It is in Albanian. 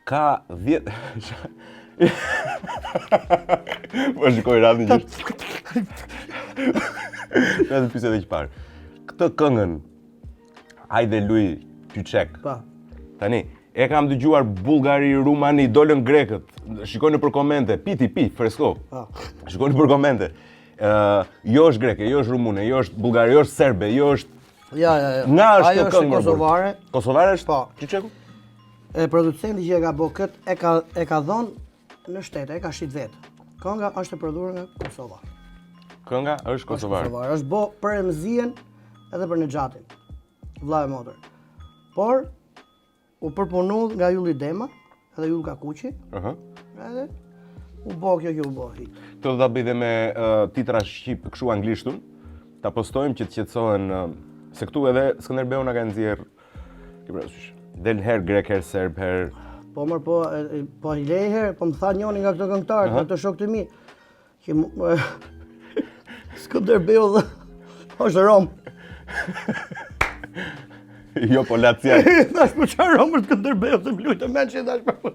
Ka 10 Po shikoj radhën që është. Në të pyes edhe që parë. Këtë këngën Hajde luj Çiçek. Pa. Tani, e kam dëgjuar Bullgari, Rumani, dolën grekët. Shikoj nëpër komente, piti, pi, fresko. Pa. Shikoj nëpër komente. Ë, jo është greke, jo është rumune, jo është bullgare, jo është serbe, jo është Ja, ja, ja. Nga është Ajo kjo është këngë? mor, burr? kosovare. Kosovare është? Po. Çiçeku? E producenti që e ka bo kët e ka e ka dhënë në shtete, e ka shit vet. Kënga është e prodhuar nga Kosova. Kënga është kosovare. Kosovare. Është bo për Remzien edhe për Nexhatin. Vlla e motër. Por u përpunu nga Ylli Dema edhe Yllka Kuqi, Ëh. edhe u bo kjo që u bo hit. Këtë do ta bëj dhe me uh, titra shqip, kështu anglishtun. Ta postojmë që të qetësohen uh, se këtu edhe Skënderbeu na ka nxjerr. Ke parasysh. Del herë grek, herë serb, herë Po mër, po, e, e, po i lej herë, po më tha njoni nga këto këngëtarë, nga këto shokët e mi, që më- Skënderbeu dhe është Rom. jo po lacian. Thash po çfarë Rom është Skënderbeu, se më lujtë me që thash po.